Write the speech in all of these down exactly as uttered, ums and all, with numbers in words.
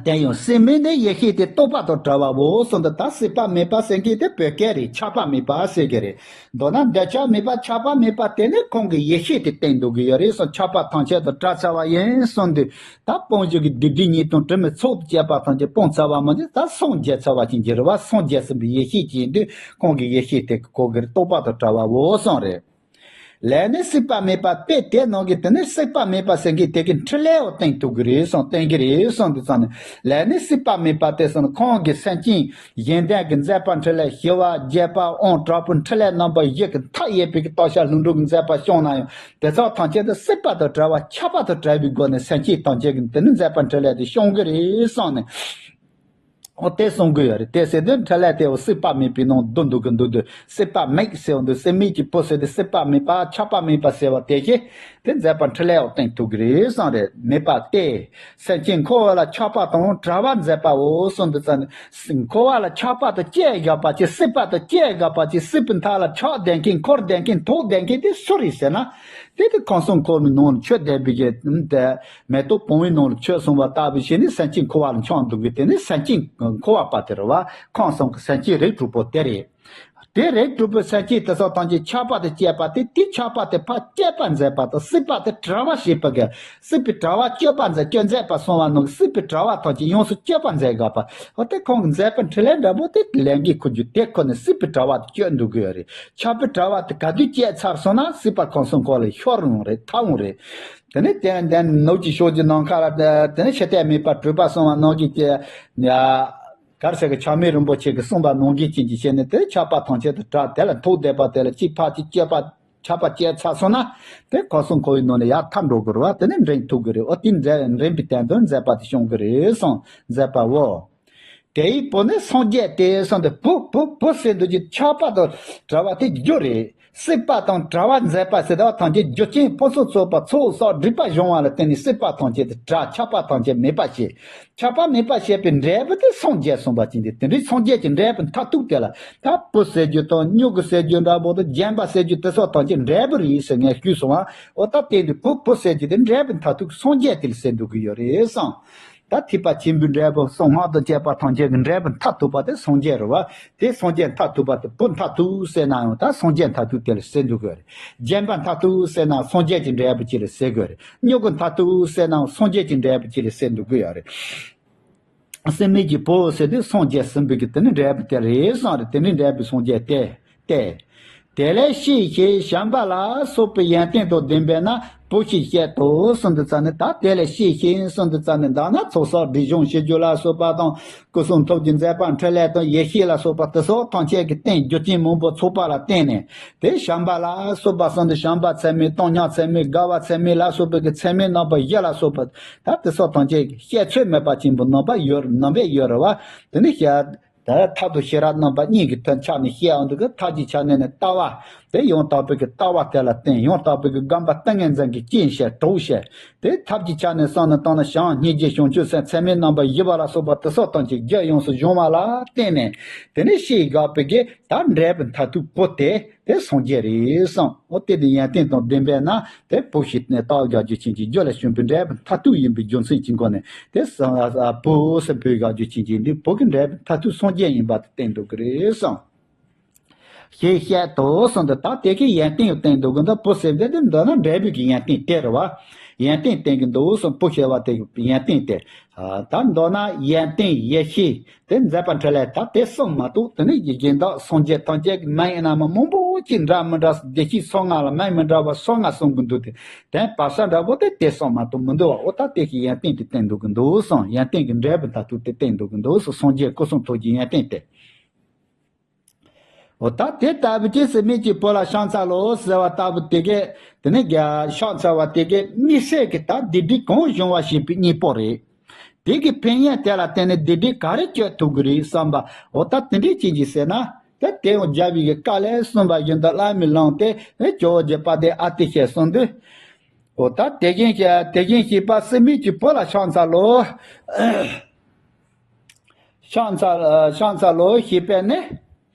དེ་ཡང་སྲེད་མེད་ནི་ཡེ་ཤེས་དེ་རྟོག་པ་དང་བྲལ་བའོ་གསུངས་འདུག་ད་སྲེད་པ་མེད་པ་ཟེར་མཁན་དེ་བོད་སྐད་རེད། ཆགས་པ་མེད་པ་ཟེར་གི་རེད། མདོར་ན་འདོད་ཆགས་མེད་པ་ཆགས་པ་མེད་པ་དེ་ནི་ཁོང་གི་ཡེ་ཤེས་དེ་བསྟན་འདུག་གི་ཡོད་རེད་གསུངས། ཆགས་པ་ཐམས་ཅད་དང་བྲལ་ཚར་བ་ཡིན་གསུངས་དུས། ད་སྤོང་བྱེད་ཀྱི་སྡིག་སྒྲིབ་ཉེས་ལྟུང་དྲི་མའི་ཚོགས་དང་བཅས་པ་ཐམས་ཅད་སྤོང་ཚར་བ་མ་ཟད་ད་སངས་རྒྱས་ཚར་བ་ཅན་གྱི་རེད་བ། སངས་རྒྱས་ཟིན་པའི་ཡེ་ཤེས་ཀྱི་ཡིན་དུས་ཁོང་གི་ཡེ་ཤེས་དེ་གོ་གི་རེད། རྟོག་པ་དང་བྲལ་བའོ་གསུངས་རེད། ལས་ནི་སྲེད་པ་མེད་པ་དཔེ་དེ་ནང་གི་དེ་ནི་སྲེད་པ་མེད་པ་ཟེར་མཁན་དེ་གི་འཕྲིན་ལས་འོ་བསྟན་ཐུབ་གི་རེད་གསུངས། བསྟན་གི་རེད་གསུངས་དུས་ཙང་ནས། ལས་ནི་སྲེད་པ་མེད་པ་དེ་སོང་ཁོང་གི་སེམས་ཅན་གཞན་དོན་གྱི་མཛད་པ་འཕྲིན་ལས་ཞི་བ་རྒྱས་པ་དབང་དྲག་པོའི་འཕྲིན་ལས་རྣམ་པ་བཞི་གི་མཐའ་ཡས་པའི་གི་རྟོགས་བྱ་ལྷུན་གྲུབ་ཀྱི་མཛད་པ་བྱུང་ན་ཡང་དེ་ཚོ་ཐམས་ཅད་དུ་སྲེད་པ་དང་བྲལ་བ་ཆགས་པ་དང་བྲལ་བའི་སྒོ་ནས་སེམས་ཅན་ཐམས་ཅད་ཀྱི་དེ་ནི་མཛད་པ་འཕྲིན་ལས་དེ་བྱུང་གི་རེད་གསུངས་ནས། འོ་དེ་གསུང་གི་ཡོད་རེད། དེ་ཟེར་དུས་འཕྲིན་ལས་དེ་འོ་སྲེད་པ་མེད་པའི་ནང་བསྡུ་འདུག་གི་འདུག་དུས་སྲེད་པ་མེད་ཟེར་བ་འདུག་སྲེད་མེད་ཀྱི་བུ་ཟེར་དུས་སྲེད་པ་མེད་པ་ཆགས་པ་མེད་པ་ཟེར་བ་དེ་བཞིན་དེ་མཛད་པ་འཕྲིན་ལས་འོ་བསྟན་ཐུབ་ཀྱི་རེད་གསུངས་རེད། མེད་པ་སྟེ། སེམས་ཅན་འཁོར་བ་ལ་ཆགས་པ་དང་བྲལ་བ་མཛད་པའོ་གསུངས་དུས་ཙང་ནས། འཁོར་བ་ལ་ཆགས་པ་དང་བཅས་བཞག་པ་ཅིག་སྲེད་པ་དང་བཅས་བཞག་པ་ཅིག་སྲིད་པའི་མཐའ་ལ་ཆགས་བསྡད་མཁན་འཁོར་བསྡད་མཁན་དོགས་བསྡད་མཁན་དེ་སུ་རེད་ཟེར་ན། དེ་དེ་ཁམས་གསུམ་འཁོར་བའི་ནང་ལ་ཆོས་བསྟན་པའི་གི་དེ། མེ་ཏོག་བུང་བའི་ནང་ལ་ཆོས་གསུངས་པ་ལྟ་བུ་བྱས་ནས་སེམས་ཅན་འཁོར་བ་ལ་འཁྱམས་འདུག་གི་དེ་ནི་སེམས་ཅན་འཁོར་བ་པ་དེ་རེད་བ། ཁམས་གསུམ་གྱི་སེམས་ཅན་རིགས་དྲུག་པོ་དེ་རེད། དེ་རིགས་དྲུག་པོའི་སེམས་ཅན་དེ་ཚོ་ཐམས་ཅད་ཆགས་པ་དང་བཅས་པ་སྟེ། དེ་ཆགས་པ་དེ་ཕར་བཅད་པ་མཛད་པ་དང་སྲིད་པ་དེ་བྲལ་བ་བྱེད་པ་གི། སྲིད་པའི་བྲལ་བ་གཅོད་པ་མཛད། གཅོད་མཛད་པ་གསུངས་པ་ནང་གི་སྲིད་པའི་བྲལ་བ་ཐམས་ཅད་ཡོངས་སུ་གཅོད་པ་མཛད་དགོས་པ། འོ་དེ་ཁོང་གི་མཛད་པའི་འཕྲིན་ལས་འདྲ་པོ་དེ་ལས་འགན་འཁུར་རྒྱུ་དེ་ཁོ་ནས་སྲིད་པའི་བྲལ་བ་དེ་གཅོད་འདུག་གི་ཡོད་རེད། ཆགས་པའི་བྲལ་བ་དེ་ག་དུས་བཅད་ཚར་སོང་ན་སྲིད་པ་ཁམས་གསུམ་འཁོར་ལ་ཤོར་འོང་རེད། ཐར་འོང་རེད། དེ་ནས་དེ་ནས་ནུབ་ཀྱི་ཕྱོགས་ཀྱི་ནམ་མཁའ་ལ་དེ་ནས་ཤི་རྟག་མེད་པར་གྲོལ་བར་གསུངས་པ་ནང་གི་ཀྱི། གར་ཟེར་གི་ཆགས་མེད་རིན་པོ་ཆེ་གིས་གསུངས་པ་ནང་བཞིན་ཅན་གྱི་བྱས་ནས་དེ་ཆགས་པ་ཐམས་ཅད་དུ་བྲལ། དེ་ལ་ཐུག་བསྡད་པ་དེ་ལ་གཅིག་ཕར་གཅིག་བཅད་པ་ཆགས་པ་བཅད་ཚར་སོང་ན་དེ་ཁམས་གསུམ་འཁོར་བའི་ནང་ནས་ཡར་ཐར་འགྲོ་དགོས་རེད་བ། དེ་ནས་འདྲེན་ཐུབ་ཀྱི་རེད། འོ་དེ་འདྲེན་འདྲེན་པའི་དོན་དུ་མཛད་པ་དེ་བྱུང་གི་རེད་གསུངས་མཛད་པའོ། དེ་ཡི་བུ་ནི་སངས་རྒྱས་ཏེ་གསུངས་ཏེ། བུ་བུ་བུ་ཟེར་འདུག་ཀྱི་ཆགས་པ་དང་བྲལ་བ་དེ་རྒྱུ་རེད། སྲེད་པ་དང་བྲལ་བ་མཛད་པ་ཟེར་དུས་ཐམས་ཅད་རྒྱུ་རྐྱེན་ཕུན་སུམ་ཚོགས་པ་ཚོགས་བསགས་སྒྲིབ་པ་སྦྱོང་བ་ལ་བརྟེན་ནས་སྲེད་པ་ཐམས་ཅད་དེ་བྲལ། ཆགས་པ་ཐམས་ཅད་མེད་པ་བྱེད། ཆགས་པ་མེད་པ་བྱེད་པའི་འབྲས་བུ་དེ་སངས་རྒྱས་གསུངས་པ་ཅན་དེ། དེ་འདྲའི་སངས་རྒྱས་ཀྱི་འབྲས་བུ་མཐར་ཐུག་དེ་ལ་ད་བུ་ཟེར་རྒྱུ་དང་སྨྱུ་གུ་ཟེར་རྒྱུ་འདྲ་པོ་དང་རྒན་པ་ཟེར་རྒྱུ་དེ་སོགས་ཐམས་ཅད་འབྲས་བུ་རེད་ཟེར་ངས་ཞུས་སོང་བ། འོ་ད་དེ་འདི་བུ་བུ་ཟེར་རྒྱུ་དེ་འབྲས་བུ་མཐར་ཐུག་སངས་རྒྱས་དེ་ལ་ཟེར་འདུག་གི་ཡོད་རེད་བསམ། ད་ཐེག་པ་ཆེན་པོའི་འབྲས་བུ་གསང་སྔགས་དང་བཅས་པ་ཐམས་ཅད་ཀྱི་འབྲས་བུ་མཐར་ཐུག་པ་དེ་སངས་རྒྱས་རེད་བ། དེ་སངས་རྒྱས་མཐར་ཐུག་པ་དེ་བུ་མཐར་ཐུག་ཟེར་ན་ཡང་ད་སངས་རྒྱས་མཐར་ཐུག་དེ་ལ་ཟེར་འདུག་གི་རེད། རྒན་པ་མཐར་ཐུག་ཟེར་ན་སངས་རྒྱས་ཀྱི་འབྲས་བུ་ཅིག་ལ་ཟེར་དགོས་རེད། སྨྱུ་གུ་མཐར་ཐུག་ཟེར་ན་སངས་རྒྱས་ཀྱི་འབྲས་བུ་ཅིག་ལ་ཟེར་འདུག་གི་ཡོད་རེད། སྲེད་མེད་ཀྱི་བུ་ཟེར་དུས་སངས་རྒྱས་ཟིན་པའི་གི་དེ་ནི་འབྲས་བུ་དེ་རེད་བསམ་རེད། དེ་ནི་འབྲས་བུ་སངས་རྒྱས་ཏེ། ཏེ། དེ་ལས་ཤེས་ཤིང་བྱམས་པ་ལ་སོགས་པའི་ཡོན་ཏན་དང་ལྡན་པས་ན་བུ་ཞེས་བཤད་དོ་གསུངས་དུས་ཙ་ནས། ད་དེ་ལས་ཤེས་ཤིང་གསུངས་དུས་ཙ་ནས་མདོར་ན་ཚོགས་བསགས་སྒྲིབ་སྦྱོང་བྱེད་རྒྱུ་ལ་སོགས་པ་དང་། སྐུ་གསུང་ཐུགས་ཀྱི་མཛད་པ་འཕྲིན་ལས་དང་ཡེ་ཤེས་ལ་སོགས་པ་དེ་སོགས་ཐམས་ཅད་ཀྱི་རྟེན་རྒྱུ་རྐྱེན་མང་པོ་ཚོགས་པ་ལ་བརྟེན་ནས། དེ་བྱམས་པ་ལ་སོགས་པ་གསུངས་ཏེ་བྱམས་པ་ཚད་མེད་བཏང་སྙོམས་ཚད་མེད་དགའ་བ་ཚད་མེད་ལ་སོགས་པའི་གི་ཚད་མེད་རྣམ་པ་བཞི་ལ་སོགས་པ། ད་དེ་སོགས་ཐམས་ཅད་ཀྱི་བཤད་ཚོད་མེད་པ་ཆེན་པོ་རྣམ་པ་ཡོད་རྣམ་པས་ཡོད་རེད་བ། དེ་ནི་བཤད། ད་ཐབས་དང་ཤེས་རབ་རྣམ་པ་གཉིས་ཀྱི་དོན་ཆ་ནས་བཤད་འོང་དུས་ཀྱི་ཐབས་ཀྱི་ཆ་ནས་ནི་ལྟ་བ། དེ་ཡང་དག་པའི་གི་ལྟ་བ་དེ་ལ་བརྟེན། ཡང་དག་པའི་གི་སྒོམ་པ་ཏིང་ངེ་འཛིན་གྱི་རྐྱེན་བྱས་གྲོགས་བྱས། དེ་ཐབས་ཀྱི་ཆ་ནས་བསམ་ན་བཏང་ན་བྱམས་སྙིང་རྗེ་བྱང་ཆུབ་སེམས་ཚད་མེད་རྣམ་པ་བཞི་པ་ལ་སོགས་པ་དེ་སོགས་ཐམས་ཅད་རྒྱུད་ཡོངས་སུ་སྦྱོང་བ་ལ་བརྟེན་ནས། དེ་ནས་ཤེས་དགོས་པའི་གི་ད་འབྲས་བུ་མཐར་ཐུག་པོ་དེ་དེ་སངས་རྒྱས་རེད་གསུངས། འོ་དེ་དེ་ཡོན་ཏན་དང་ལྡན་པས་ན་དེ་བུ་ཞེས་ནས་བཏགས་བཞག་རྒྱུ་ཅན་གྱི་རྒྱུད་ལ་བྱོན་པའི་འབྲས་བུ་མཐར་ཐུག་ཡིན་པའི་རྒྱུ་མཚན་གྱི་སྒོ་ནས་དེ་བུ་ཟེར་བོས་བཞག་རྒྱུ་ཅན་གྱི་འདི་བུ་གི་འབྲས་བུ་མཐར་ཐུག་སངས་རྒྱས་ཡིན་པ་དེ་བསྟན་འདུག་གི་རེད་གསུངས། ཞེས་བཤད་དོ་གསུངས་ཏེ། ད་དེ་གི་ཡོན་ཏན་བསྟན་འདུག་གི། འདི་བུ་ཟེར་འདི་འདི་མདོར་ན་འབྲས་བུ་གི་ཡོན་ཏན་དེ་རེད་བ། ཡོན་ཏན་བསྟན་གི་འདུག་གསུངས། བུ་ཞེས་པ་དེ་གི་ཡོན་ཏན་དེ། ད་མདོར་ན་ཡོན་ཏན་ཡེ་ཤེས་དེ་མཛད་པ་འཕྲིན་ལས་ད་དེ་གསུམ་མ་གཏོགས་དེ་ནི་ཡི་གེ་འདི་སངས་རྒྱས་ཐམས་ཅད་ཀྱི་མིང་ཡིན་ན་མ་མང་པོ་ཅིག་འདྲ་མི་འདྲ་བདེ་སྐྱིད་སོ་ལྔ་ལ་མིང་མི་འདྲ་བ་སོ་ལྔ་གསུང་གི་འདུག་སྟེ། དེ་བར་ས་འདྲ་པོ་དེ་དེ་གསུམ་མ་གཏོགས་མི་འདུག་བ། འོ་ད་དེ་གི་ཡོན་ཏན་དེ་བསྟན་འདུག་གི་འདུག་གསུངས། ཡོན་ཏན་གི་འབྲས་བུ་མཐར་ཐུག་དེ་བསྟན་འདུག་གི་འདུག་གསུངས། སངས་རྒྱས་སྐུ་གསུང་ཐུགས་ཀྱི་ཡོན་ཏན་དེ། འོ་ད་དེ་ལྟ་བུ་ཅིག་སྲེད་མེད་ཀྱི་བུ་ལ་ཕྱག་འཚལ་ལོ་ཟེར་བ་ལྟ་བུ་དེ་གས་དེ་ནི་རྒྱ་ཕྱག་འཚལ་བ་དེ་གས་དམིགས་བསལ་གྱི་ད་སྡིག་སྒྲིབ་གང་སྦྱོང་བ་ཞེས་པའི་སྙིང་པོ་རེད། དེ་གི་ཕན་ཡོན་དེ་ལ་བརྟེན་ནས་སྡིག་སྒྲིབ་ག་རེ་གཅོད་ཐུབ་ཀྱི་རེད་བསམ་པ། འོ་ད་དེ་འདྲའི་ཅིག་གིས་ཟེར་ན། དེ་དེ་ཡང་རྒྱལ་བའི་གི་བཀའ་ལས་གསུངས་པ་བཞིན་དུ་བླ་མའི་ལུང་དེ་ནི་ཇོ་བོ་རྗེ་དཔལ་ལྡན་ཨ་ཏི་ཤས་གསུངས་དུས། འོ་ད་དེ་བཞིན་གཤེགས་དེ་བཞིན་གཤེགས་པ་སྲེད་མེད་ཀྱི་བུ་ལ་ཕྱག་འཚལ་ལོ། ཕྱག་འཚལ་ཕྱག་འཚལ་ལོ་ཞེས་པས་ནི།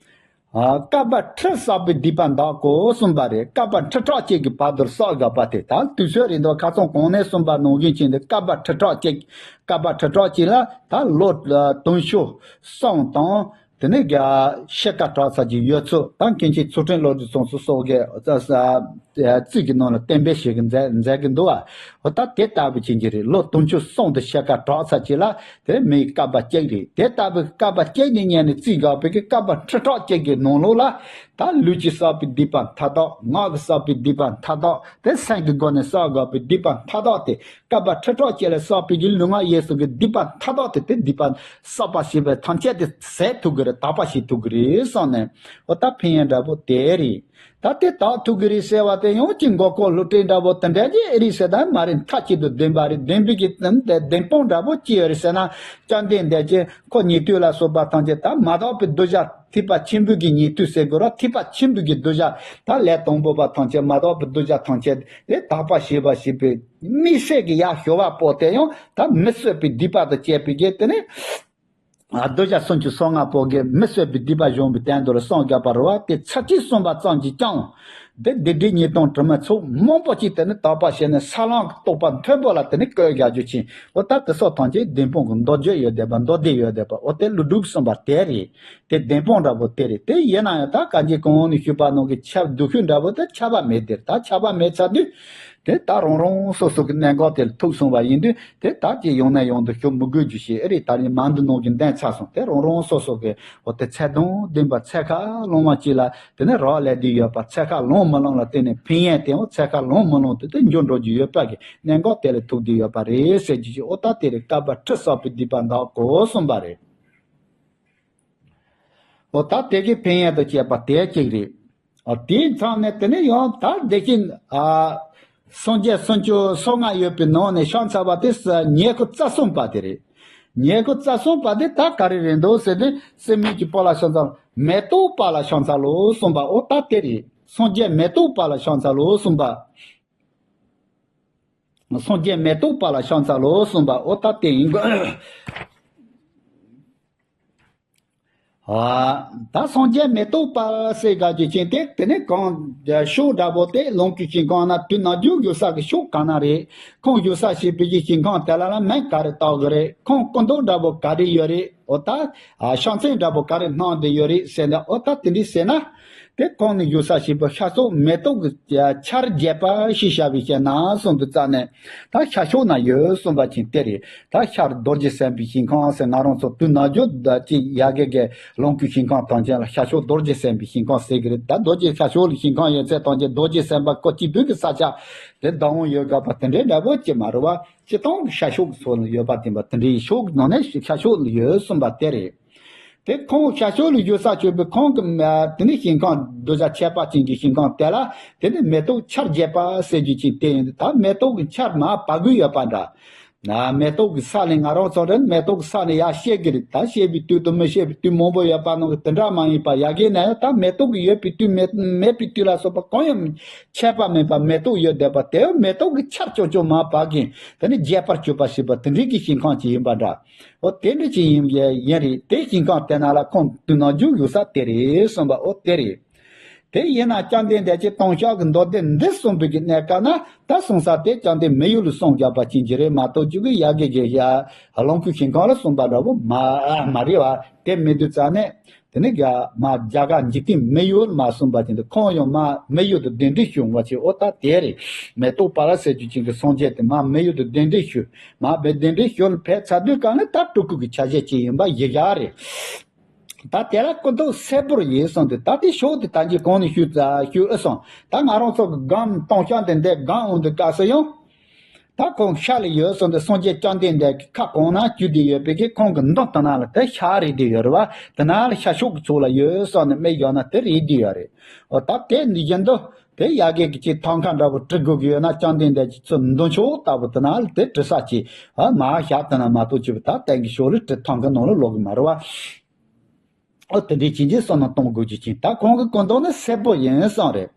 ཨ། བསྐལ་པ་ཁྲི་བསགས་པའི་སྡིག་པ་འདག་གོ་གསུངས་པ་རེད། བསྐལ་པ་ཁྲི་ཕྲག་གཅིག་གི་བར་དུ་བསགས་དགོས་པ་དེ། ད་དུས་ཚོད་རེད་འདུག་ཁ་སང་གོང་ནས་གསུངས་པ་ནང་བཞིན་བྱས་ནས་བསྐལ་པ་ཁྲི་ཕྲག་གཅིག་བསྐལ་པ་ཁྲི་ཕྲག་གཅིག་ལ་ད་ལོ་ཨ་དུང་ཕྱུར་གསུམ་དང་། དེ་ནས་རྒྱ་ཕྱེད་ཀ་གྲགས་ཚད་ཀྱི་ཡོད་ཚུལ་དང་། མཁན་ཆེན་ཚུལ་ཁྲིམས་བློ་གྲོས་ཚང་སོགས་སོགས་ཀྱི་རྩིས་ཀྱི་ནང་ལ་གཏན་འབེབས་བྱེད་ཀྱི་མཛད་མཛད་ཀྱི་འདུག་བ། འོ་ད་དེ་ལྟ་བུ་བྱེད་ཀྱི་རེད། ལོ་དུང་ཕྱུར་གསུམ་དང་ཕྱེད་ཀ་གྲགས་ཚད་ཅིག་ལ་དེ་མིའི་བསྐལ་པ་གཅིག་རེད། དེ་ལྟ་བུའི་བསྐལ་པ་གཅིག་ནས་ཉན་ནས་རྩིས་དགོས་པའི་གི་བསྐལ་པ་ཁྲི་ཕྲག་གཅིག་གི་ནང་ལོགས་ལ། ད་ལུས་ཀྱིས་བསགས་པའི་སྡིག་པ་མཐའ་དག་ངག་གིས་བསགས་པའི་སྡིག་པ་མཐའ་དག་དེ་སེམས་ཀྱི་སྒོ་ནས་བསགས་དགོས་པའི་སྡིག་པ་མཐའ་དག་དེ། བསྐལ་པ་ཁྲི་ཕྲག་གཅིག་ལ་བསགས་པའི་གི་ལུས་ངག་ཡིད་གསུམ་གྱི་སྡིག་པ་མཐའ་དག་དེ། དེ་སྡིག་པ་བསགས་པ་ཞེས་པའི་ཐམས་ཅད་དེ་ཟད་ཐུབ་ཀྱི་རེད། དག་པ་བྱེད་ཐུབ་ཀྱི་རེད་གསུངས་ནས། འོ་ད་ཕན་ཡོན་འདྲ་པོ་དེ་རེད། ད་དེ་དག་ཐུབ་ཀྱི་རེད་ཟེར་བ་དེ་ཡང་ཅིག་མགོ་སྐོར་བསླུ་བྲིད་འདྲ་པོ་དེ་འདྲ་ཅིག་རེད་ཟེར། ད་མ་རེད། མཐའ་གཅིག་ཏུ་བདེན་པ་རེད། བདེན་པའི་གི་བདེན་དཔང་འདྲ་པོ་ཅི་ཡོད་རེད་ཟེར་ན། བཅོམ་ལྡན་འདས་ཀྱིས་ཁོ་ཉན་ཐོས་ལ་སོགས་པ་ཐམས་ཅད་ད་མ་དག་པའི་གདུལ་བྱ། ཐེག་པ་ཆེན་པོའི་གི་ཉན་ཐོས་ཟེར་དགོས་ར། ཐེག་པ་ཆེན་པོའི་གི་གདུལ་བྱ། ད་ལས་དང་པོ་པ་ཐམས་ཅད། མ་དག་པའི་གདུལ་བྱ་ཐམས་ཅད་དེ་དག་པ་བྱེད་པ་ཞེས་པའི་དམིགས་བསལ་གྱི་ཡར་ཞུ་བ་པོ་དེ་ཡང་ད་མི་བཟོད་པའི་སྡིག་པ་དང་བཅས་པའི་གི་དེ་ནི། ཨ། གདུལ་བྱ་སུམ་ཅུ་སོ་ལྔ་པོ་གི་མི་བཟོད་པའི་སྡིག་པ་གཞོམ་པའི་དོན་དུ་ལ་གསུངས་དགོས་པ་རེད་བ། དེ་ཚར་གཅིག་གསུངས་པ་ཙམ་གྱིས་ཀྱང་། དེ་སྡིག་སྒྲིབ་ཉེས་ལྟུང་དྲི་མ་ཚོགས་མང་པོ་ཅིག་དེ་ནི་དག་པ་བྱས་ནས་ས་ལམ་གྱི་རྟོགས་པ་མཐོན་པོ་ལ་དེ་ནི་བཀོད་རྒྱག་རྒྱུ་ཅིག་འོ་ད་དེ་སོགས་ཐམས་ཅད་བདེན་དཔང་གི་མདོ་རྒྱུད་ཡོད་བསྡད་པ། མདོ་སྡེ་ཡོད་བསྡད་པ། འོ་དེ་ཀླུ་སྒྲུབ་གསུངས་པ་དེ་རེད། དེ་བདེན་དཔང་འདྲ་པོ་དེ་རེད། དེ་ཡིན་ན་ཡང་ད་གང་ཅི་གོང་ནས་ཞུས་པ་ནང་གི་ཁྱབ་སྡུག་ཤོས་འདྲ་པོ་དེ་ཁྱབ་པ་མེད་དེ། ད་ཁྱབ་པ་མེད་ཚར་དུས། དེ་ད་རང་རང་སོ་སོ་གི་གནད་འགག་དེ་ལ་ཐུག་སོང་བ་ཡིན་དུས། དེ་ད་ཅི་ཡང་ནས་ཡང་དུ་ཞུ་མི་དགོས་རྒྱུ་ཞིག་ཨེ་རེད། ད་ནི་མང་དུ་ནང་གི་འདོན་ཚར་སོང་། དེ་རང་རང་སོ་སོ་གི་འོ་དེ་ཚད་དང་ལྡན་པ་ཚད་ཁ་ལོངས་མ་ཅིག་ལ་དེ་ནས་རག་ལས་དུས་ཡོད་པ། ཚད་ཁ་ལོངས་མི་ལོངས་ལ་བརྟེན་ནས་ཕན་ཡོན་དེ་འོ་ཚད་ཁ་ལོངས་མི་ལོངས་དེ་དེ་འགྱུར་འགྲོ་རྒྱུ་ཡོད་པ་གི་གནད་འགག་དེ་ལ་ཐུག་དུས་ཡོད་པ་རེད་ཟེར་རྒྱུ་ཞིག་འོ་ད་དེ་རེད། བསྐལ་པ་ཁྲི་བསགས་པའི་སྡིག་པ་འདག་གོ་གསུངས་པ་རེད། འོ་ད་དེ་གི་ཕན་ཡོན་དང་བཅས་པ་དེ་གཅིག་རེད། ཨ། དེའི་མཚམས་ནས་དེ་ནས་ཡང་ད་དེ་བཞིན། ཨ། སངས་རྒྱས་སུམ་ཅུ་སོ་ལྔ་ཡོད་པའི་ནང་ནས་ཤ་ཚ་བ་དེ་ཉེར་དགུ་རྩ་གསུམ་པ་དེ་རེད། ཉེར་དགུ་རྩ་གསུམ་པ་དེ་ད་ག་རེ་རེད་འདུག་ཟེར་ཏེ། སྲེད་མེད་ཀྱི་བུ་ལ་ཤ་ཚ། མེ་ཏོག་པ་ལ་ཤ་ཚ་ལོ་གསུངས་པ། འོ་ད་དེ་རེད། སངས་རྒྱས་མེ་ཏོག་པ་ལ་ཤ་ཚ་ལོ་གསུངས་པ། སངས་རྒྱས་མེ་ཏོག་པ་ལ་ཤ་ཚ་ལོ་གསུངས་པ། འོ་ད་དེ་ཡིན་དགོས། ཨ། ད་སངས་རྒྱས་མེ་ཏོག་པ་ཟེར་དགའ་རྒྱུ་ཅན་དེ་དེ་ནི་གང་ཕྱོགས་འདྲ་པོ་དེ་ལོངས་སྐུའི་ཞིང་ཁམས་ན་དུས་ནམ་རྒྱུན་བཞུགས་ས་གི་ཕྱོགས་ག་ན་རེད། ཁོང་བཞུགས་ས་ཞེས་པའི་གི་ཞིང་ཁམས་དེ་ལ་ལ་མིང་ག་རེ་བཏགས་གི་རེད། ཁོང་སྐུ་མདོག་འདྲ་པོ་ག་རེ་ཡོད་རེད། འོ་ད། ཨ། ཕྱག་མཚན་འདྲ་པོ་ག་རེ་སྣང་བསྡད་ཡོད་རེད་ཟེར་ན། འོ་ད་དེ་འདྲ་ཟེར་ན། དེ་ཁོང་ནི་བཞུགས་ས་ཞེས་པ་ཤར་ཕྱོགས་མེ་ཏོག་གི་ཆར་རྒྱས་པ་ཞེས་བྱ་བའི་ཞལ་ན་གསུངས་པའི་རྩ་ནས། ད་ཤར་ཕྱོགས་ན་ཡོད་གསུངས་པ་ཅིག་དེ་རེད། ད་ཤར་རྡོ་རྗེ་སེམས་དཔའི་ཞིང་ཁམས་ཟེར། ང་རང་ཚོ་དུས་ནམ་རྒྱུན་ད་ཅིག་ཡ་གི་གི་ལོངས་སྐུའི་ཞིང་ཁམས་ཐམས་ཅད་ལ་ཤར་ཕྱོགས་རྡོ་རྗེ་སེམས་དཔའི་ཞིང་ཁམས་ཟེར་གི་རེད། ད་རྡོ་རྗེ་ཤར་ཕྱོགས་ལ་ཞིང་ཁམས་ཡོད་ཚད་ཐམས་ཅད་རྡོ་རྗེ་སེམས་དཔའ་སྐུ་གཅིག་པུ་གི་ས་ཆ་དེ་བདག་དབང་ཡོད་དགོས་པ་དེ་འདྲའི་འདྲ་པོ་ཅིག་མ་རེད་བ། སྤྱིར་བཏང་གི་ཤར་ཕྱོགས་ཀྱི་ཕྱོགས་ལ་ཡོད་པ་དེ་འདྲ་དེ་འདྲའི་ཕྱོགས་ཀྱི་ནང་ནས་ཤར་ཕྱོགས་ལ་ཡོད་གསུངས་པ་དེ་རེད། དེ་ཁོང་ཤར་ཕྱོགས་ལ་བཞུགས་ས་ཆོས་པའི་ཁོང་གི་དེ་ནི་ཞིང་ཁམས་གདུལ་བྱ་ཁྱད་པར་ཅན་གྱི་ཞིང་ཁམས་དེ་ལ་དེ་ནི་མེ་ཏོག་ཆར་རྒྱས་པ་ཟེར་རྒྱུ་ཅིག་དེ་ཡིན། ད་མེ་ཏོག་གི་ཆར་མར་བབས་ཀྱི་ཡོད་པ་འདྲ། ན་མེ་ཏོག་གི་ས་ནས་ང་རང་ཚོ་རེད། མེ་ཏོག་གི་ས་ནས་ཡར་བཤད་ཀྱི་རེད། ད་བཤད་པའི་དུས་དང་མི་བཤད་པའི་དུས་མང་པོ་ཡོད་པ་ནང་གི་དེ་འདྲ་མ་ཡིན་པ། ཡ་གི་ན་ཡང་ད་མེ་ཏོག་གི་ཡོད་པའི་དུས་མེད་མེད་པའི་དུས་ལ་སོགས་པ་གང་ཡང་ཁྱད་པར་མེད་པ་མེ་ཏོག་ཡོད་བསྡད་པ་དེ་མེ་ཏོག་གི་ཆར་ཅོག་ཅོག་མར་བབས་ཀྱིན་དེ་ནི་རྒྱས་པར་གྱུར་པ་ཞེས་པ་དེ་འདྲའི་གི་ཞིང་ཁམས་ཅིག་ཡིན་པ་འདྲ། འོ་དེ་འདྲ་ཅིག་ཡིན་ཡིན་རེད། དེ་ཞིང་ཁམས་དེ་ན་ལ་ཁོང་དུས་ནམ་རྒྱུན་བཞུགས་ས་དེ་རེད་གསུངས་པ། འོ་དེ་རེད། དེ་ཡིན་ན་བཅོམ་ལྡན་འདས་ཀྱིས་ལྟུང་བཤགས་ཀྱི་མདོ་སྡེ་འདི་གསུངས་པའི་གི་གནས་སྐབས་ན་ད་གསུང་ས་དེ་བཅོམ་ལྡན་མི་ཡུལ་ལ་གསུངས་བཞག་པ་ཅིག་གི་རེད་མ་གཏོགས། ཅིག་གི་ཡ་གི་གི་ཡ་ལོངས་སྐུའི་ཞིང་ཁམས་ལ་གསུངས་པ་འདྲ་པོ་མ་མ་རེད་བ། དེ་མི་འདུག་རྩ་ནས། དེ་ནི་ག་མ་རྒྱ་གར་འཇིག་རྟེན་མི་ཡུལ་མ་གསུངས་པ་ཅིག་འདུག་ཁོང་ཡང་མ་མི་ཡུལ་དུ་གདན་འདྲེན་ཞུ་བ་ཅིག་འོ་ད་དེ་རེད། མེ་ཏོག་པ་ལ་ཟེར་རྒྱུ་ཅིག་གི་སངས་རྒྱས་དེ་མ་མི་ཡུལ་དུ་གདན་འདྲེན་ཞུ། མ་བའི་གདན་འདྲེན་ཞུ་ལ་ཕེབས་ཚར་དུས་གང་ལ་ད་སྤྲུལ་སྐུ་གི་ཆ་བྱད་ཅིག་ཡིན་པ་ཡི་ག་རེད། ད་དེ་ལ་སྐུ་མདོག་སེར་པོར་ཡིན་གསུངས་ཏེ། ད་དེ་ཕྱོགས་དེ་ད་ཅི་གོང་ནས་ཞུས་ཞུས་ཨེ་སོང་། ད་ང་རང་ཚོ་གི་སྒང་ལྟུང་བཤགས་དེ་འདི་སྒང་འོང་དུས་སྐབས་སུ་ཡང་། ད་ཁོང་ཤར་ལ་ཡོད་གསུངས་ཏེ། སངས་རྒྱས་བཅོམ་ལྡན་འདས་ཀྱི་ཁ་གང་ན་བརྒྱུད་དེ་ཡོད་པའི་གི་ཁོང་གི་མདུན་དེ་ན་ལ་དེ་ཤར་རེད་དེ་ཡོད་རེད་བ། དེ་ན་ལ་ཤར་ཕྱོགས་ཀྱི་ཕྱོགས་ལ་ཡོད་གསུངས་ནས་མི་ཡོད་ན་དེ་རེད་དེ་ཡོད་རེད། འོ་ད་དེ་འདི་བཞིན་དུ་དེ་ཡ་གི་གི་ཅིག་ཐང་ཁ་འདྲ་པོ་བྲི་དགོས་ཀྱི་ཡོད་ན། བཅོམ་ལྡན་འདས་ཀྱི་ཚུར་མདུན་ཕྱོགས་ལྟ་བུ་དེ་ན་ལ་དེ་བྲི་ས་ཅིག་ཨ་མ་ཤར་དེ་ན་མ་གཏོགས་ཅིག་ད་སྟེང་གི་ཕྱོགས་ལ་བྲི། ཐང་ཁ་ནང་ལ་ལོག་གི་མ་རེད་བ། ཨོ་དེ་འདྲའི་ཅིག་ཅིག་བསམ་བློ་གཏོང་དགོས་རྒྱུ་ཅིག་ད་ཁོང་གི་སྐུ་མདོག་ནི་སེར་པོ་ཡིན་གསུངས་རེད།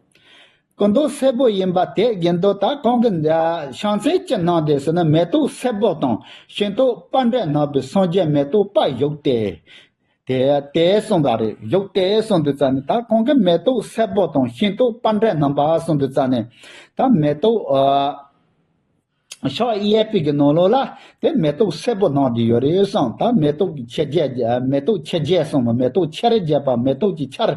སྐུ་མདོག་སེར་པོ་ཡིན་པ་དེ་བཞིན་དུ་ད་ཁོང་གི་ཕྱག་མཚན་ཅི་གནང་དེ་ཟེར་ན། མེ་ཏོག་སེར་པོ་དང་ཤིང་ཏོག་སྤར་འབྲས་བསྣམས་པའི་སངས་རྒྱས་མེ་ཏོག་པ་བཞུགས་ཏེ། དེ་དེ་གསུངས་པ་རེད། བཞུགས་དེ་གསུངས་དུས་ཙ་ནས་ད་ཁོང་གིས་མེ་ཏོག་སེར་པོ་དང་ཤིང་ཏོག་པ་འདྲེ་སྣམ་པ་གསུངས་དུས་ཙ་ནས། ད་མེ་ཏོག་ཨ། ཕྱག་གཡས་པའི་གི་ནང་ལོགས་ལ་དེ་མེ་ཏོག་སེར་པོ་སྣམས་ཏེ་ཡོད་རེད་གསུངས། ད་མེ་ཏོག་གི་ཆེར་རྒྱས་མེ་ཏོག་ཆེར་རྒྱས་གསུངས་པ། མེ་ཏོག་ཆེར་རྒྱས་པ། མེ་ཏོག་གི་ཆར་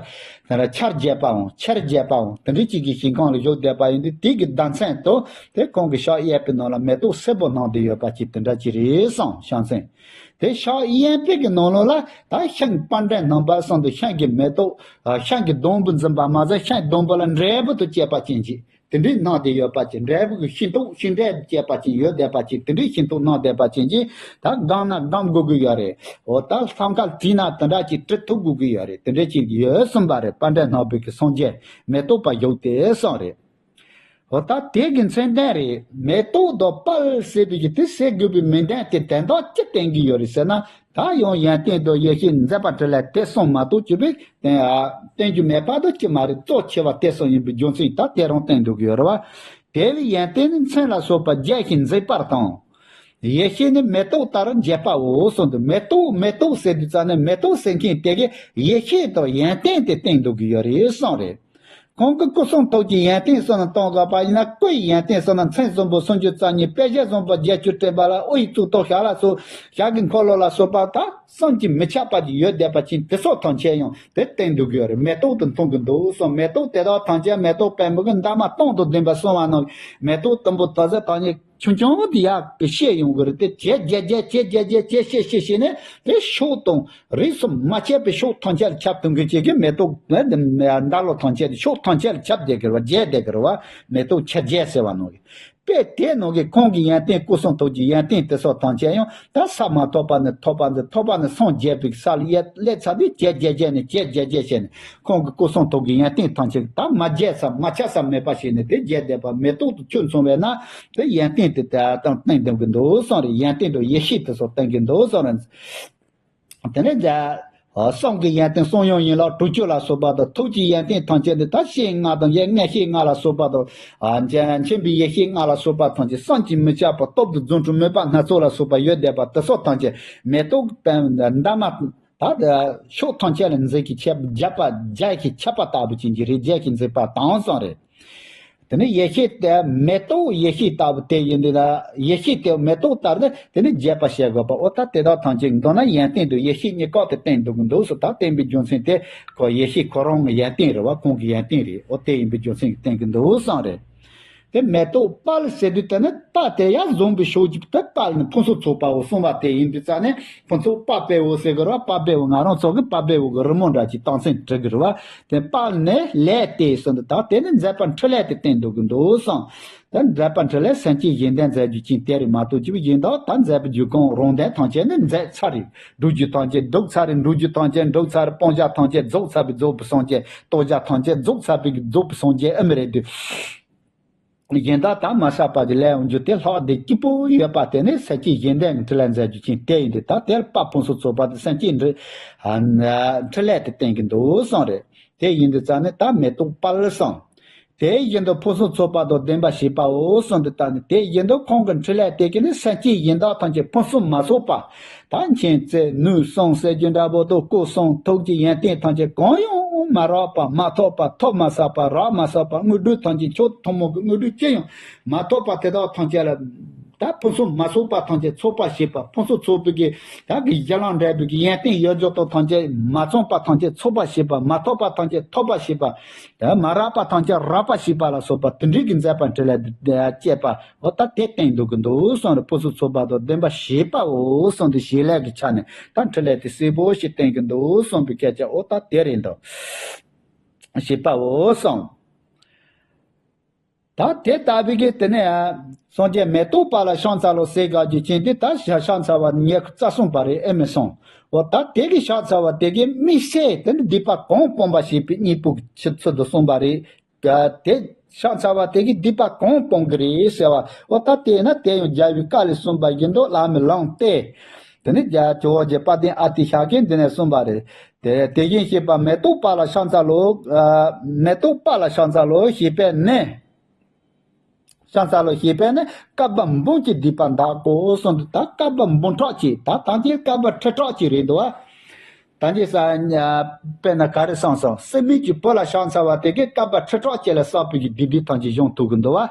དེ་ལ་ཆར་རྒྱས་པའམ་ཆེར་རྒྱས་པའམ་དེ་འདྲ་ཅིག་གི་ཞིང་ཁམས་ལ་བཞུགས་བསྡད་པ་ཡིན་དུས། དེ་གི་བརྡ་མཚོན་དུ་དེ་ཁོང་གི་ཕྱག་གཡས་པའི་ནང་ལ་མེ་ཏོག་སེར་པོ་སྣམས་ཏེ་ཡོད་པ་ཅིག་དེ་འདྲ་ཅིག་རེད་གསུངས། ཕྱག་མཚན། དེ་ཕྱག་གཡོན་པའི་གི་ནང་ལོགས་ལ་ད་ཤིང་པ་འདྲེ་སྣམ་པ་གསུངས་དུས། ཤིང་གི་མེ་ཏོག་ཤིང་གི་སྡོང་བུ་འཛིན་པ་མ་ཟད། ཤིང་སྡོང་བུ་ལ་འབྲས་བུ་དང་བཅས་པ་ཅན་ཅིག་དེ་འདྲའི་སྣམས་ཏེ་ཡོད་པ་ཅིག་འབྲས་བུ་གི་ཤིང་ཏོག་ཤིང་འབྲས་དང་བཅས་པ་ཅིག་ཡོད་བསྡད་པ་ཅིག་དེ་འདྲའི་ཤིང་ཏོག་སྣམས་བསྡད་པ་ཅན་ཅིག་ད་སྒོམ་ན་སྒོམ་དགོས་ཀྱི་ཡོད་རེད། འོ་ད་བསམ་ཁ་བྲིས་ན་དེ་འདྲ་ཅིག་བྲི་ཐུབ་དགོས་ཀྱི་ཡོད་རེད། དེ་འདྲ་ཅིག་ཡོད་གསུངས་པ་རེད། པ་འདྲེ་སྣམ་པའི་གི་སངས་རྒྱས་མེ་ཏོག་པ་བཞུགས་དེ་གསུངས་རེད། འོ་ད་དེ་གི་མཚོན་དོན་རེད། མེ་ཏོག་དང་དཔལ་ཟེར་བའི་གི་དེ་ཟེར་དགོས་པའི་མིང་དོན་དེ་དོན་དག་ཅི་བསྟན་གྱི་ཡོད་རེད་ཟེར་ན། ད་ཡང་ཡོན་ཏན་དང་ཡེ་ཤེས་མཛད་པ་འཕྲིན་ལས་དེ་གསུམ་མ་གཏོགས་ཅི་བས་བསྟན་ཨ་བསྟན་རྒྱུ་མེད་པ་དང་ཅི་མ་རེད། གཙོ་ཆེ་བ་དེ་གསུམ་ཡིན་པའི་རྒྱུ་མཚན་ད་དེ་རང་བསྟན་འདུག་གི་ཡོད་རེད་བ། དེ་ལས་ཡོན་ཏན་ནི་མཚོན་ལ་སོགས་པ་རྒྱས་ཤིང་མཛེས་པར་དང་། ཡེ་ཤེས་ནི་མེ་ཏོག་ལྟར་རྒྱས་པའོ་གསུངས་འདུག་མེ་ཏོག་མེ་ཏོག་ཟེར་དུས་ཙ་ནས་མེ་ཏོག་ཟེར་མཁན་དེ་གིས་ཡེ་ཤེས་དང་ཡོན་ཏན་དེ་བསྟན་འདུག་གི་ཡོད་རེད་གསུངས་རེད། ཁོང་གིས་སྐུ་གསུང་ཐུགས་ཀྱི་ཡོན་ཏན་གསུམ་ལ་གཏོང་དགོས་པ་ཡིན་ན། སྐུ་ཡི་ཡོན་ཏན་གསུམ་ལ་མཚན་བཟང་པོ་སུམ་ཅུ་རྩ་གཉིས། དཔེ་བྱད་བཟང་པོ་བརྒྱད་ཅུ་སྤྲས་པ་ལ། དབུ་ཡི་གཙུག་ཏོར། ཞབས་ལ་སོགས། ཞབས་ཀྱི་འཁོར་ལོ་ལ་སོགས་པ་དག་བསམ་གྱིས་མི་ཁྱབ་པ་ཅིག་ཡོད་བསྡད་པ་ཅན་དེ་སོགས་ཐམས་ཅད་ཡང་དེ་བསྟན་འདུག་གི་ཡོད་རེད། མེ་ཏོག་དང་མཚུངས་ཀྱི་འདུག་གསུངས། མེ་ཏོག་དེ་དག་ཐམས་ཅད་མེ་ཏོག་དཔལ་མོ་གི་འདབ་མ་སྟོང་དུ་ལྡན་པ་གསུངས་པ་ནང་། མེ་ཏོག་དུམ་བུ་དོ་ཟེར་ཐམས་ཅད་ཆུང་ཆུང་དེ་ཡར་གི་བཤད་ཡོང་གི་རེད་དེ། བྱས་རྒྱས་རྒྱས་བྱས་རྒྱས་རྒྱས་བྱས་བཤད་བཤད་བཤད་ནས་དེ་ཕྱོགས་དང་རིས་སུ་མ་ཆད་པའི་ཕྱོགས་ཐམས་ཅད་ལ་ཁྱབ་ཐུབ་མཁན་ཅིག་གི་མེ་ཏོག་འདབ་ལོ་ཐམས་ཅད་དེ་ཕྱོགས་ཐམས་ཅད་ལ་ཁྱབ་བསྡད་ཀྱི་རེད་བ། རྒྱས་བསྡད་ཀྱི་རེད་བ། མེ་ཏོག་ཆེར་རྒྱས་ཟེར་བ་ནང་གི་དཔེ་དེ་ནང་གི་ཁོང་གི་ཡོན་ཏན་སྐུ་གསུང་ཐུགས་ཀྱི་ཡོན་ཏན་དེ་སོགས་ཐམས་ཅད་ཡང་ད་ས་མ་ཐོབ་པ་ནས་ཐོབ་པ་མཛད། ཐོབ་པ་ནས་སངས་རྒྱས་པའི་ས་ལ་སླེབས་ཚར་དུས་བྱས་རྒྱས་རྒྱས་ནས་བྱས་རྒྱས་རྒྱས་བྱས་ནས་ཁོང་གི་སྐུ་གསུང་ཐུགས་ཀྱི་ཡོན་ཏན་ཐམས་ཅད་ད་མ་རྒྱས་ས་མ་ཆགས་ས་མེད་པ་བྱས་ནས་དེ་རྒྱས་བསྡད་པ། མེ་ཏོག་ཏུ་ཁྱོད་མཚུངས་པས་ན་དེ་ཡོན་ཏན་དེ་ད་དང་བསྟན་འདུག་གི་འདུག་གསུངས་རེད། ཡོན་ཏན་དང་ཡེ་ཤེས་དེ་སོགས་བསྟན་གྱི་འདུག་གསུངས་རེད། དེ་ནས་ད་གསུང་གི་ཡོན་ཏན་གསུང་ཡུམ་ཡན་ལག་དྲུག་ཅུ་ལ་སོགས་པ་དང་། ཐུགས་ཀྱི་ཡོན་ཏན་ཐམས་ཅད་འདི་ད་ཤེས་ལྔ་དང་ཡེ་མངོན་ཤེས་ལྔ་ལ་སོགས་པ་དང་། ཨ་མཁྱེན་མཁྱེན་པའི་ཡེ་ཤེས་ལྔ་ལ་སོགས་པ་ཐམས་ཅད་བསམ་གྱིས་མི་ཁྱབ་པ་སྟོབས་དང་རྫུ་འཕྲུལ་མོས་པ་སྣ་ཚོགས་ལ་སོགས་པ་ཡོད་བསྡད་པ་དེ་སོགས་ཐམས་ཅད་མེ་ཏོག་པའི་འདབ་མ་ད་ཕྱོགས་ཐམས་ཅད་ལ་མཛེས་ཀྱི་ཁྱབ་རྒྱས་པ་རྒྱས་ཀྱི་ཁྱབ་པ་ལྟ་བུ་ཅན་གྱི་རེད། རྒྱས་ཀྱི་མཛེས་པ་དང་གསུངས་རེད། དེ་ནས་ཡེ་ཤེས་དེ་མེ་ཏོག་ཡེ་ཤེས་ལྟ་བུ་དེ་ཡིན་དུས་ན། ཡེ་ཤེས་དེ་མེ་ཏོག་ལྟར་ནི་དེ་ནི་རྒྱས་པ་བྱེད་དགོས་པ། འོ་ད་དེ་དག་ཐམས་ཅད་མདོར་ན་ཡོན་ཏན་དང་ཡེ་ཤེས་གཉིས་ཀ་དེ་བསྟན་འདུག་གི་འདུག་སོ། ད་བསྟན་པའི་རྒྱུ་མཚན་དེ་ཁོ་ཡེ་ཤེས་ཁོ་རང་གི་ཡོན་ཏན་རེད་བ། ཁོང་གི་ཡོན་ཏན་རེད། འོ་དེ་ཡིན་པའི་རྒྱུ་མཚན་གྱིས་བསྟན་གྱི་འདུག་གསུངས་རེད། དེ་མེ་ཏོག་དཔལ་ཟེར་དུས་དེ་ནི་དཔལ་དེ་ཡར་བཟུང་བའི་ཕྱོགས་ཀྱི་དཔལ་ནི་ཕུན་སུམ་ཚོགས་པའོ་གསུངས་པ་དེ་ཡིན་དུས་ཙ་ནས། ཕུན་ཚོགས་དཔལ་དཔལ་བོ་ཟེར་གི་རེད་བ། དཔལ་དཔལ་བོ་ང་རང་ཚོ་གི་དཔལ་དཔལ་བོ་གི་རི་མོ་འདྲ་ཅིག་རྟགས་མཚན་བྲི་གི་རེད་བ། དེ་དཔལ་ནི་ལས་དེ་ཟེར་འདུག་ད་དེ་ནི་མཛད་པ་འཕྲིན་ལས་དེ་བསྟན་འདུག་གི་འདུག་གསུངས། ད་མཛད་པ་འཕྲིན་ལས་སེམས་བསྐྱེད་བཞི་ལྡན་མཛད་རྒྱུ་ཅན་དེ་རེད་མ་གཏོགས་ཅི་བ་ཡིན་ད། ད་མཛད་པའི་རྒྱུ་གང་རང་དོན་ཐམས་ཅད་ནི་མཛད་ཚར་རེད། སྒྲུབ་རྒྱུ་ཐམས་ཅད་སྒྲུབ་ཚར་རེད། འགྲུབ་རྒྱུ་ཐམས་ཅད་འགྲུབ་ཚར་རེད། སྤང་བྱ་ཐམས་ཅད་རྫོགས་ཚར་བའི་རྫོགས་པའི་སངས་རྒྱས། རྟོགས་བྱ་ཐམས་ཅད་རྫོགས་ཚར་བའི་རྫོགས་པའི་སངས་རྒྱས་ཨེ་མི་རེད་དེ། གཞན་དག་དག་མ་བསགས་པ་གི་ལས་འོང་རྒྱུ་དེ་ལྷག་བསྡད་སྐྱིད་པོ་ཡོད་པ་དེ་ནི་སེམས་བསྐྱེད་བཞི་ལྡན་གྱི་འཕྲིན་ལས་མཛད་རྒྱུ་ཅན་དེ་ཡིན་ཏེ། ད་དེར་དཔལ་ཕུན་སུམ་ཚོགས་པ་དེ་སེམས་བསྐྱེད་འཕྲིན་ཨ་ན་འཕྲིན་ལས་དེ་བསྟན་གྱི་འདུག་གསུངས་རེད། དེ་ཡིན་དུས་ཙ་ནི་ད་མེ་ཏོག་དཔལ་གསུངས། དེ་བཞིན་དུ་ཕུན་སུམ་ཚོགས་པ་དང་ལྡན་པ་བྱེད་པའོ་གསུངས་ཏེ། ད་ནི་དེ་བཞིན་དུ་ཁོང་གི་འཕྲིན་ལས་དེ་གིས་ནི་སེམས་བསྐྱེད་གཞན་དག་ཐམས་ཅད་ཕུན་སུམ་མ་ཚོགས་པ། ད་མཁྱེན་བརྩེ་ནུས་གསུམ་ཟེར་རྒྱུ་འདྲ་པོ་དང་སྐུ་གསུང་ཐུགས་ཀྱི་ཡོན་ཏན་ཐམས་ཅད་གང་ཡང་མ་རག་པ། མ་ཐོབ་པ། ཐོབ་མ་ཚར་བ། རག་མ་ཚར་བ། དངོས་གྲུབ་ཐམས་ཅད་མཆོག་ཐུན་མོང་གི་དངོས་གྲུབ་ཅི་ཡང་མ་ཐོབ་པ་དེ་དག་ཐམས་ཅད་ལ་ད་ཕུན་སུམ་མ་ཚོགས་པ་ཐམས་ཅད་ཚོགས་པ་བྱེད་པ། ཕུན་སུམ་ཚོགས་པའི་གི་ད་གི་གཞན་ལ་འབྲས་བུ་གི་ཡོན་ཏན་ཡོད་རྒྱུ་དང་ཐམས་ཅད་མ་ཚང་པ་ཐམས་ཅད་ཚོགས་པ་བྱེད་པ། མ་ཐོབ་པ་ཐམས་ཅད་ཐོབ་པ་བྱེད་པ། ད་མ་རག་པ་ཐམས་ཅད་རག་པ་བྱེད་པ་ལ་སོགས་པ་དེ་འདྲའི་གི་མཛད་པ་འཕྲིན་ལས་འདི་བཅས་པ། འོ་ད་དེ་བསྟན་འདུག་གི་འདུག་གསུངས་རེད། ཕུན་སུམ་ཚོགས་པ་དང་ལྡན་པ་བྱེད་པའོ་གསུངས་ཏེ་བྱེད་ལས་ཀྱི་ཆ་ནས་ད་འཕྲིན་ལས་དེ་གསལ་པོ་ཞིག་བསྟན་གྱི་འདུག་གསུངས་པའི་སྐད་ཆ། འོ་ད་དེ་རེད་འདུག་བྱེད་པའོ་གསུངས། ད་དེ་ལྟ་བུའི་གི་དེ་ནས་སངས་རྒྱས་མེ་ཏོག་དཔལ་ལ་ཕྱག་འཚལ་ལོ་ཟེར་དགོས་རྒྱུ་ཅན་དེ་ད་ཕྱག་ཕྱག་འཚལ་བ་ཉེར་རྩ་གསུངས་པ་རེད། ཨེ་མི་གསུངས། འོ་ད་དེ་གི་ཕྱག་འཚལ་བ་དེ་གིས་དམིགས་བསལ་དེ་ནི་སྡིག་པ་གང་སྤོང་བ་ཞེས་པའི་སྙིང་པོ་གི་ཚུལ་དུ་གསུངས་པ་རེད། དེ་ཕྱག་འཚལ་བ་དེ་གིས་སྡིག་པ་གང་སྤོང་གི་རེད་ཟེར་བ། འོ་ད་དེས་ན་དེ་ཡང་རྒྱལ་བའི་བཀའ་ལས་གསུངས་པ་བཞིན་དུ་བླ་མས་ལུང་བསྟན། དེ་ནི་རྒྱལ་ཇོ་བོ་རྗེ་དཔལ་ལྡན་ཨ་ཏི་ཤ་ཀས་འདི་ནས་གསུངས་པ་རེད། དེ་དེ་བཞིན་གཤེགས་པ་མེ་ཏོག་དཔལ་ལ་ཕྱག་འཚལ་ལོ། ཨ་མེ་ཏོག་དཔལ་ལ་ཕྱག་འཚལ་ལོ་ཞེས་པས་ནི། ཕྱག་འཚལ་ལོ་ཞེས་པས་ནི་བསྐལ་པ་འབུམ་གྱི་སྡིག་པ་འདག་གོ་གསུངས་འདུག་ད་བསྐལ་པ་འབུམ་ཕྲག་གཅིག་ད་ད་ཅི་བསྐལ་པ་ཁྲི་ཕྲག་གཅིག་རེད་འདུག་བ། ད་ཅི་ས་དཔེར་ན་ག་རེ་གསུངས་སོང་། སྲེད་མེད་ཀྱི་བུ་ལ་ཕྱག་འཚལ་བ་དེ་གིས་བསྐལ་པ་ཁྲི་ཕྲག་གཅིག་ལ་བསགས་པའི་གི་སྡིག་སྒྲིབ་ཐམས་ཅད་སྦྱོང་ཐུབ་ཀྱི་འདུག་བ།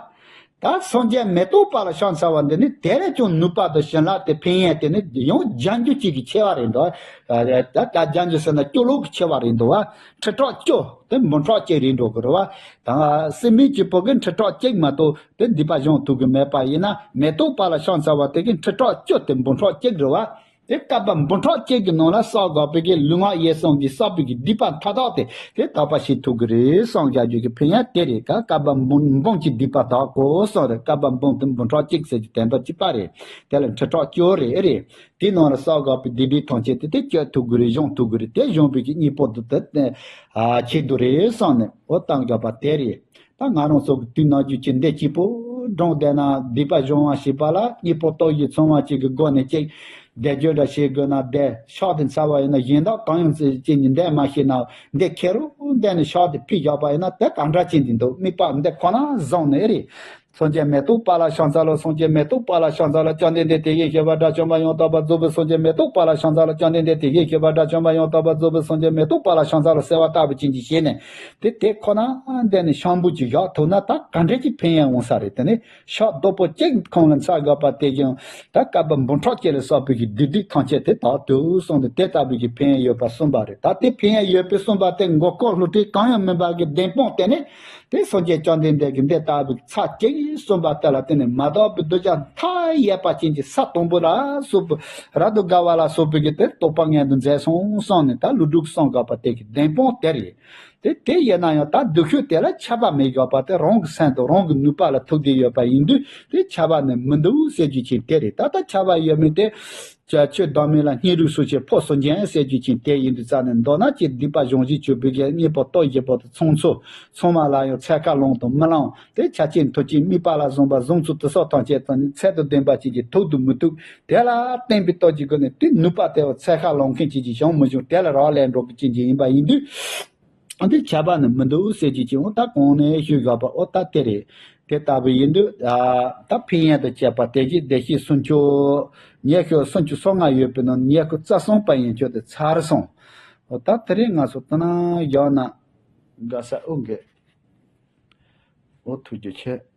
ད་སངས་རྒྱས་མེ་ཏོག་པ་ལ་ཕྱག་འཚལ་བ་འདི་ནི་དེ་ལས་ཀྱང་ནུས་པ་དང་བྱིན་རླབས་དེ་ཕན་ཡོན་དེ་ནི་ཡང་བརྒྱ་འགྱུར་གཅིག་གི་ཆེ་བ་རེད་འདུག་ད་ད་བརྒྱ་འགྱུར་ཟེར་ན་སྐྱོ་ལོག་གི་ཆེ་བ་རེད་འདུག་བ། ཁྲི་ཕྲག་སྐྱོ་དེ་འབུམ་ཕྲག་གཅིག་རེད་འགྲོ་གི་རེད་བ། ད་སྲེད་མེད་ཀྱི་བུ་གིས་ཁྲི་ཕྲག་གཅིག་མ་གཏོགས་དེ་སྡིག་པ་སྦྱོང་ཐུབ་ཀྱི་མེད་པ་ཡིན་ན། མེ་ཏོག་པ་ལ་ཕྱག་འཚལ་བ་དེ་གིས་ཁྲི་ཕྲག་སྐྱོ་དེ་འབུམ་ཕྲག་གཅིག་རེད་བ། དེ་བསྐལ་པ་འབུམ་ཕྲག་གཅིག་གི་ནང་ལ་བསགས་དགོས་པའི་གི་ལུས་ངག་ཡིད་གསུམ་གྱི་བསགས་པའི་གི་སྡིག་པ་མཐའ་དག་དེ་དེ་དག་པ་ཞིག་ཐུབ་ཀྱི་རེད་གསུངས་བཞག་རྒྱུ་གི་ཕན་ཡོན་དེ་རེད། ཀ་བསྐལ་པ་འབུམ་འབུམ་གྱི་སྡིག་པ་དག་གོ་གསུངས་རེད། བསྐལ་པ་འབུམ་དེ་འབུམ་ཕྲག་གཅིག་ཟེར་གྱི་དོན་དག་གཅིག་པ་རེད། དེ་ལ་ཁྲི་ཕྲག་སྐྱོ་རེད་ཨེ་རེད། དེའི་ནང་ལ་བསགས་དགོས་པའི་སྡིག་སྒྲིབ་ཐམས་ཅད་དེ་དེ་སྐྱོ་ཐུབ་ཀྱི་རེད། སྦྱོང་ཐུབ་ཀྱི་རེད། དེ་སྦྱོང་བའི་གི་གཉེན་པོ་དེ་དེ་ཨ་ཁྱེད་དུ་རེད་གསུངས་ནས་འོ་བཏང་དགོས་པ་དེ་རེད། ད་ང་རང་ཚོ་གི་དུས་ནམ་རྒྱུན་གྱི་འདི་གཅིག་པོ་སྒྲུང་བསྡད་ན་སྡིག་པ་སྦྱོང་བ་ཞེས་པ་ལ་གཉེན་པོ་རྟོགས་བརྗོད་ཚང་བ་གཅིག་གི་སྒོ་ནས་གཅིག་བཟླས་བརྗོད་འདྲ་བྱེད་དགོས་ན་བཟླས། ཕྱག་དེ་འཚལ་བ་ཡིན་ན་གཞན་དག་གང་ཡང་ཅི་ཅི་ནས་བཟླས་མ་ཤེས་ན་འདི་ཁེ་རུ་བསྡད་ནས་ཕྱག་དེ་ཕུལ་བཞག་པ་ཡིན་ན་དེ་གང་འདྲ་ཅན་དེ་འདུག་དམིགས་པ་འདི་ཁོ་ན་བཟུང་ནས་ཨེ་རེད། སངས་རྒྱས་མེ་ཏོག་པ་ལ་ཕྱག་འཚལ་ལོ། སངས་རྒྱས་མེ་ཏོག་པ་ལ་ཕྱག་འཚལ་ལོ། བཅོམ་ལྡན་འདས་དེ་བཞིན་གཤེགས་པ་དགྲ་བཅོམ་པ་ཡང་དག་པར་རྫོགས་པའི་སངས་རྒྱས་མེ་ཏོག་པ་ལ་ཕྱག་འཚལ་ལོ། བཅོམ་ལྡན་འདས་དེ་བཞིན་གཤེགས་པ་དགྲ་བཅོམ་པ་ཡང་དག་པར་རྫོགས་པའི་སངས་རྒྱས་མེ་ཏོག་པ་ལ་ཕྱག་འཚལ་ལོ་ཟེར་བ་ལྟ་བུ་ཅན་གྱི་བྱས་ནས་དེ་དེ་ཁོ་ན་བསྡད་ནས་ཤམ་བུ་ཅིག་བཞག་ཐུབ་ན་ད་ག་འདྲ་ཅིག་ཕན་ཡོན་འོང་ས་རེད། དེ་ནས་ཕྱག་རྡོག་པོ་གཅིག་ཁོང་ལ་འཚལ་དགོས་པ་དེ་བཞིན་ད་བསྐལ་པ་འབུམ་ཕྲག་གཅིག་ལ་བསགས་པའི་གི་སྡིག་སྒྲིབ་ཐམས་ཅད་དེ་དག་ཐུབ་གསུངས་ཏེ་དེ་ལྟ་བུའི་གི་ཕན་ཡོན་ཡོད་པ་གསུངས་པ་རེད། ད་དེ་ཕན་ཡོན་ཡོད་པའི་གསུངས་པ་དེ་མགོ་སྐོར་སློབ་ཁྲིད་གང་ཡང་མིན་པ་གི་བདེན་དཔང་དེ་ནི། དེ་སངས་རྒྱས་བཅོམ་ལྡན་འདས་ཀྱིས་འདི་ལྟ་བུའི་ཚར་གཅིག་གསུངས་པ་དེ་ལ་བརྟེན་ནས་མ་དག་པའི་གདུལ་བྱ་མཐའ་ཡས་པ་ཅན་གྱི་ས་དང་པོ་ལ་སོགས་པ་རབ་ཏུ་དགའ་བ་ལ་སོགས་པའི་གི་དེ་རྟོགས་པ་མངོན་དུ་མཛད་སོང་གསུངས་ནས་ད་ལོ་དྲུག་གསུངས་དགོས་པ་དེ་གི་བདེན་དཔང་དེ་རེད། དེ་དེ་ཡིན་ན་ཡང་ད་སྡུག་ཤོས་དེ་ལ་ཆགས་པ་མི་དགོས་པ་དེ་རང་གི་སེམས་དང་རང་གི་ནུས་པ་ལ་ཐུག་བསྡད་ཡོད་པ་ཡིན་དུས་དེ་ཆགས་པ་ནི་མི་འདུག་ཟེར་རྒྱུ་ཅིག་དེ་རེད། ད་ལྟ་ཆགས་པ་ཡོད་མེད་དེ། ཆོས་བདག་མེད་ལ་སྙིང་རུས་སུ་ཆེ་ཕོ་སུ་འཇོན་ཟེར་རྒྱུ་ཅིག་དེ་ཡིན་དུས་རྩ་ནས་མདོར་ན་ཅིག་སྡིག་པ་སྦྱོང་བཞིན་བྱུང་བའི་གི་གཉེན་པོ་སྟོབས་བཞི་པོ་དེ་ཚང་ཚོ་ཚང་མ་ལ་ཡང་འཚོལ་ཁ་ལོང་དང་མི་ལོང་དེ་ཆ་ཅན་ཐུགས་ཀྱི་དམིགས་པ་ལ་བཟུང་བ་བཟུང་ཚུལ་དེ་སོགས་ཐམས་ཅད་དང་ཚད་དང་ལྡན་པ་ཅིག་གི་ཐུག་ཏུ་མི་ཐུག་དེ་ལ་བརྟེན་པའི་སྟོབས་ཀྱི་སྒོ་ནས་དེ་ནུས་པ་དེ་འཚོལ་ཁ་ལོང་མཁན་ཅིག་གི་བྱུང་མི་བྱུང་དེ་ལ་རག་ལས་འགྲོ་གི་ཅན་ཅིག་ཡིན་པ་ཡིན་དུས། འདི་ཆགས་པ་ནི་མི་འདུག་ཟེར་རྒྱུ་ཅིག་འོང་ད་གོང་ནས་ཞུས་དགོས་པ་འོ་ད་དེ་རེད། དེ་ལྟ་བུ་ཡིན་དུས་ད་ཕན་ཡོན་དང་བཅས་པ་དེ་བཞིན་བདེ་གཤེགས་སུམ་ཅུ། ཉེར་ཤུ་སུམ་ཅུ་སོ་ལྔ་ཡོད་པའི་ནང་ཉེར་ཤུ་རྩ་གསུམ་པ་ཡན་ཆོད་དེ་ཚར་སོང་། འོ་ད་དེ་རིང་ང་ཚོ་ལྟ་ན་ཡང་ན་དགའ་ས་ཨུ་འགས། འོ་ཐུགས་རྗེ་ཆེ།